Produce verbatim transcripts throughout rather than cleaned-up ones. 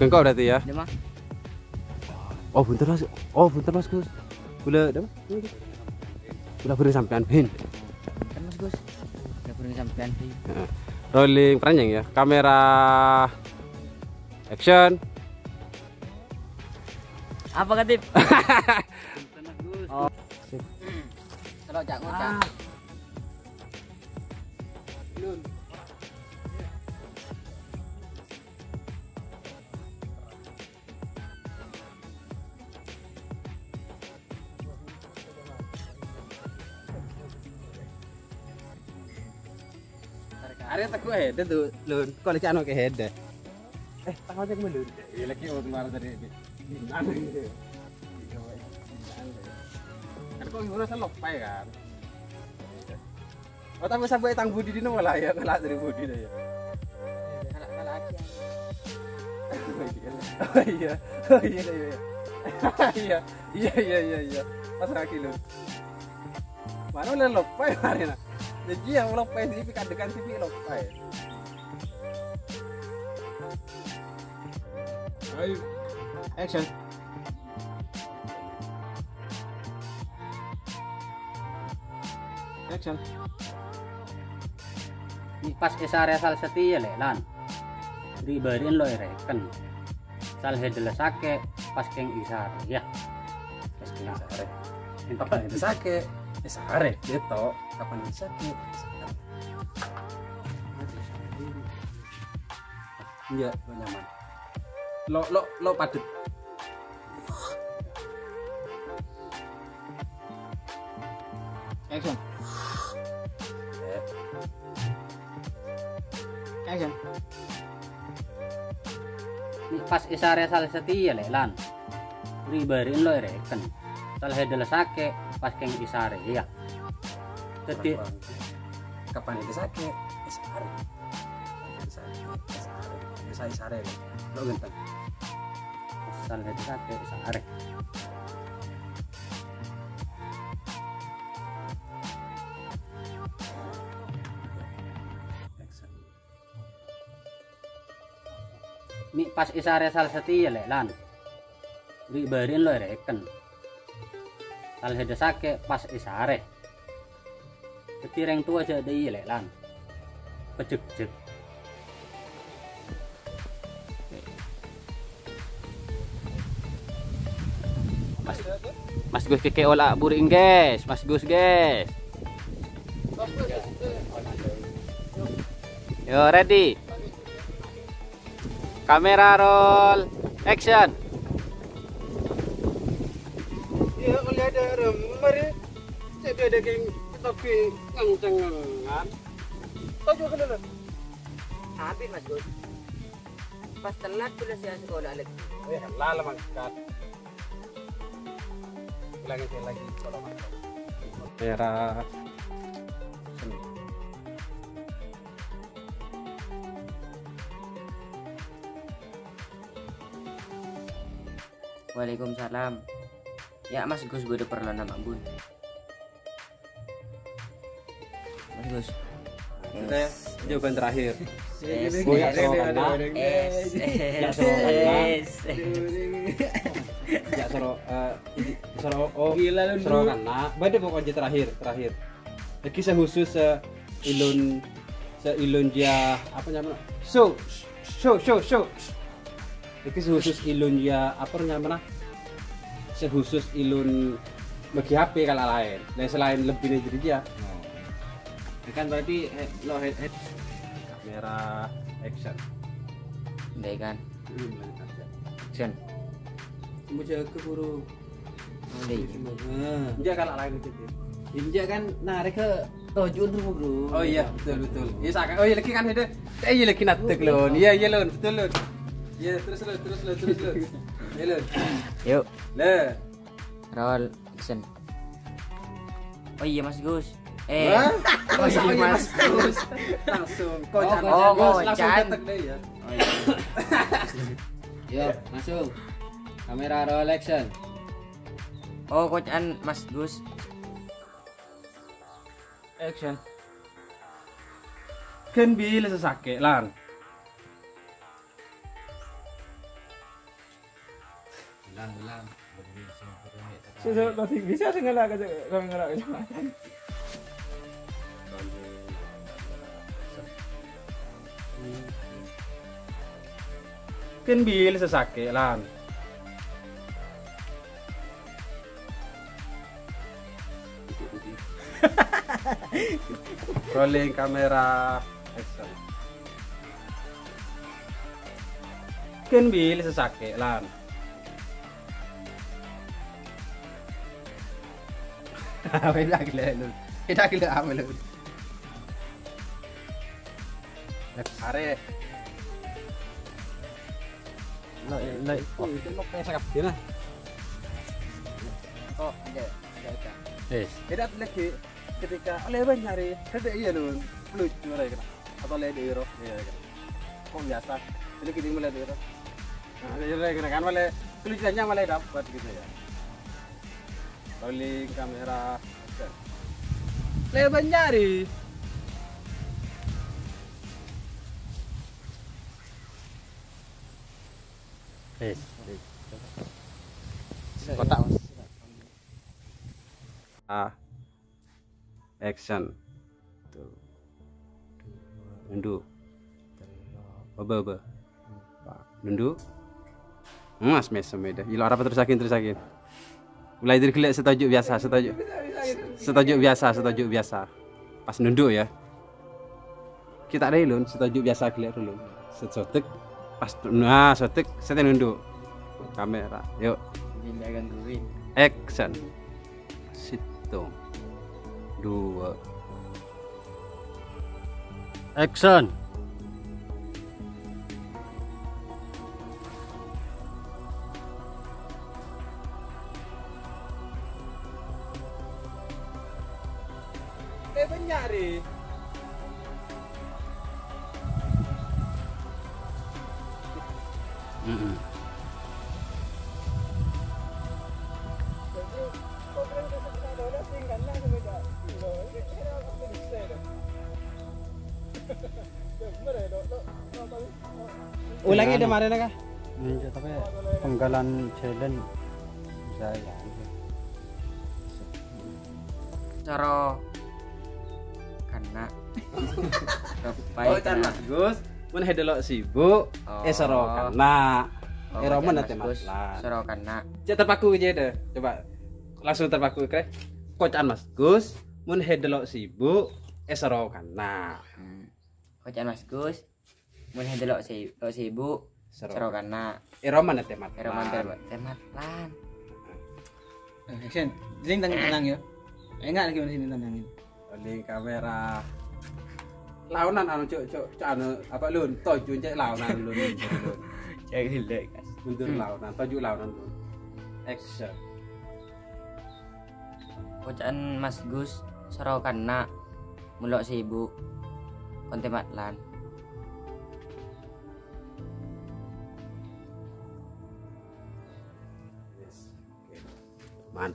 Engko' berarti ya. Dia mah. Oh, bhunten, Mas. Oh, bhunten, Mas Gus. Kula, napa? Kula bhâreng sampèyan, Bin. Kan Mas Gus. Kula bhâreng sampèyan, Bin. Heeh. Rolling, panjang ya. Kamera, action. Apa, Katip? Oh, sip. Kalau cak ngocak. Arè tegghu' hèdâ tu, Lun. Kok lè cano ke hèdâ. Eh, tang ojek, Lun. Iya, lagi mau keluar tadi. Kan kok gimana, saya lupa ya kan. Oh, tapi sampai tang budi dino malah ya, kalah dari budi dah ya. Kalah, kalah aja. Oh iya. Oh iya. Oh iya, iya, iya. Iya, iya, iya, iya, iya. Pas kaki lu. Mana oleh lupa ya hari na. Jadi yang lupa ini, kadekan T V lupa ya. Ayo. Action. Action. Pas èsarè sal satèya, Lè', Lan. Ri'-bâri'en lo' èrèken. Sal hèdâ la sakè', pas kèng èsarè, ya. Pas kèng èsarè. Kapan èdâ sakè', èsarè, gitu. Kapan èdâ sakè', èsarè. Iya, lo' nyaman. Lo', lo', lo' padât. Action. Action. Pas èsarè sal satèya, Lè', Lan. Ri'-bâri'en lo' èrèken. Sal hèdâ la sakè', pas kèng èsarè, ya. Dhâddhi, kapan èdâ sakè', èsarè. Èsarè, èsarè. Bisa èsarè, lo' ghânteng. Sal hèdâ sakè', èsarè. Mè' pas èsarè sal satèya, Lè', Lan. Ri'-bâri'en lo' èrèken. Sal hèdâ sakè' pas èsarè. Dhâddhi rèng towa jhâ' dâ' iyâ, Lè', Lan. Pajhekjhek. Mas, Mas Gus kèkè ola buri, guys. Mas Gus, guys. Yo, ready. Kamera roll, action. Iyâ, olè adâ' remma rè. Cè' bâdâ kèng tobi ngèng-cengngengan. Toju' kènè' lho. Abit, Mas Gus. Pas telat pula saya sekolah lagi. Eh, lala mangkat. Ulangi sekali lagi, kalau mangkat. Merah. Waalaikumsalam. Ya, Mas Gus, bâdâ parlo napa, Bun? Mas Gus. Kita ya, jawaban terakhir. Es. Oh, ya, soro kana. Es. Ya, soro kana. Es. Ya, soro, eh, soro, oh, gila lu, soro kana. Bâdâ pokoknya terakhir, terakhir. Lagi sè khusus, eh, ilun, sè ilun dia, apa namanya? So, so, so, so. Iki sè khusus ilun ya, apa nyamana? Sè khusus ilun bagi H P kala laèn. Nah, selain lebbi dari dia. Oh. Ya kan berarti he-, lo head, head. Kamera action. Dai kan? Hmm, action. Action. Kamu jaga guru. Enjâ' kala laèn itu. Enjâ' kan narèk kè toju' dulu, Bro. Oh iya, betul, betul. Iya, saka-, oh iya, lagi kan ada. Eh, iya, lagi nadek, Lon. Iya, iya, Lon, betul, Lon. Iya, terus, Lon, terus, Lon, terus, Lon. Iya, Lon. Yuk. Le. Roll action. Oh iya, Mas Gus. Eh. Hah? Oh iya, Mas Gus. Langsung. Oh, kocan. Oh, langsung kocan. Detek deh ya. Oh iya. Yuk, masuk. Kamera roll action. Oh, kocan Mas Gus. Action. Ghân bilâ sè sakè', Lan? Sè, sè, masih bisa sè ngala' ka, ka, ngala' ka. Kan bilâ sè sakè', Lan. Rolling kamera, action. Kan bilâ sè sakè', Lan. Bâdâ ghellu, Lun. Bâdâ ghellu apa, Lun? Arè. Lah, lah. Oh, itu mau kayak sakit gini. Oh, ada, ada, ada. Eh. Beda lagi ketika oleh banyak hari, ada iya, Lun. Lucu, ada kena. Atau oleh di Eropa, iya, kena. Kok biasa? Jadi kita mulai di Eropa. Nah, iya, kena kan, mulai kelucuannya mulai dapat gitu ya. Rolling kamera, action. Lebar nyari. Wes. Kotak, Mas. Ah. Action. Tuh. Nunduk. Bâbâ, bâbâ. Nunduk. Mas, mesem ya dah. Ilo arapa terus lagi, terus lagi. Mulai dari ghellu' sè toju' biasa, sè toju'. Sè toju' biasa, sè toju' biasa. Pas nunduk ya. Kita ada, Lun, sè toju' biasa ghellu', Lun. Sè sodek. Pas, nah, sodek, sè nunduk. Kamera. Yuk. Tindakan gue. Action. Sèttong. Dua. Action. Eh, banyak, Ri. Mm-mm. Ulangi deh, mari, Kak. Iya, tapi penggalan jalan saya. Cara kana. Oh, can, Mas Gus. Mon è dello' sibuk, Oh. è soro kana. Oh, È roman can, ate Mas Gus. Matlan. Soro kana. Cek terpaku aja deh. Coba langsung terpaku, Kre. Kocan Mas Gus, mon è dello' sibuk, è soro kana. Hmm. Kocan Mas Gus, mon è dello' si-, lo' sibuk, Soro. Soro kana. È roman ate Matlan. È roman ate Mat-, ate Matlan. Eh, action. Sini tenang, tenang ya. Enggak lagi sini tenangin. Rolling kamera. Laonan anu, cuk, cuk, cuk, anu, apa, Lun? Toju' cek laonan, Lun, Lun. Cek ghellu', Kas. Mundur laonan, toju' laonan, Lun. Action. Kocan Mas Gus, soro kana, mon lo' sibuk, kon ate Matlan. Yes. Oke. Man.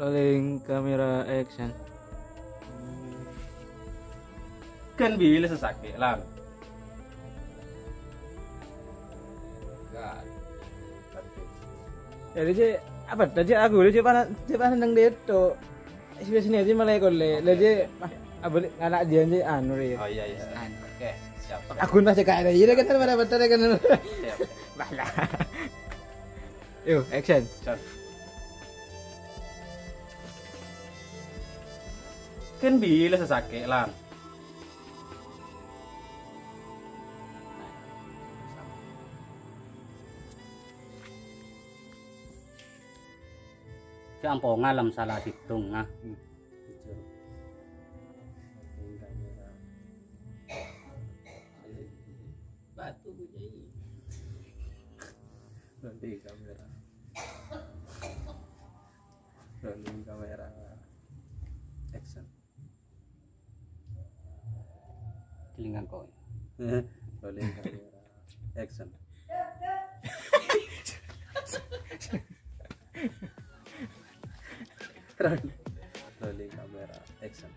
Rolling kamera, action. Kan bilâ sè sakè', Lang? Jadi, cek, apa? Tadi aku, cek, panas, cek, panas nang deto. Sini, sini aja malah kolle. Lagi, ah, abali ngala' janji anu, Ri. Oh, iya, iya. Anu. Oke, siap. Aku nang cek aja, iya kan, mana betul kan? Siap. Malah. Yo, action. Action. Kan bilâ sè sakè', Lang? Sè ampongan lam sala sèttong, ah. Hmm. Batu bujai. Rolling kamera. Rolling kamera. Action. Kelingan kowe. Rolling kamera. Action. Rolling kamera. Action.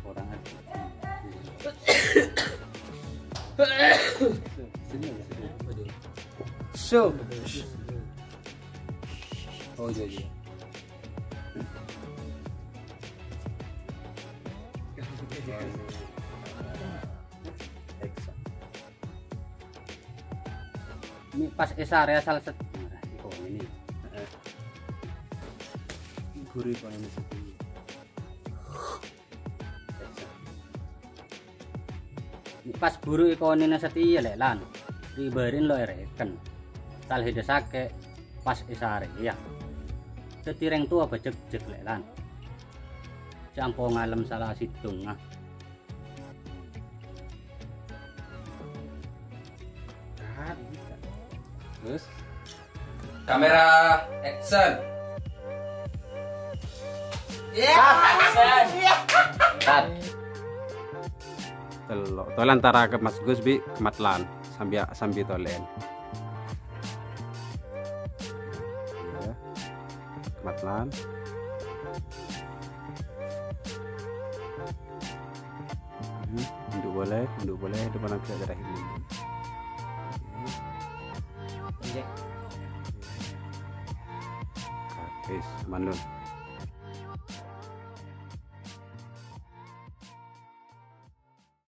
Kurang ajar. Senyum, senyum. Su. Oh, iya, iya. Ini pas Isya rèya asal set. Nah, iko ini. Heeh. Buru iko ini set. Ini pas buru iko ini set, iyâ, Lè', Lan. Ribârin lo èrèken. Tal hidasakè pas Isya rèya. Dhâddhi rèng towa bâjâk-jâk, Lè', Lan. Jhâ' ampo ngalem sala sèttonga. Terus? Kamera, action. Cut. Tello'. Tolè'an tara ka Mas Gus bi' Mat Lan. Sambi, sambi tolè'an. Iyâ. Mat Lan. Hmm, unduk polè, unduk polè, depan agak terakhir. Oke. Habis, mandun.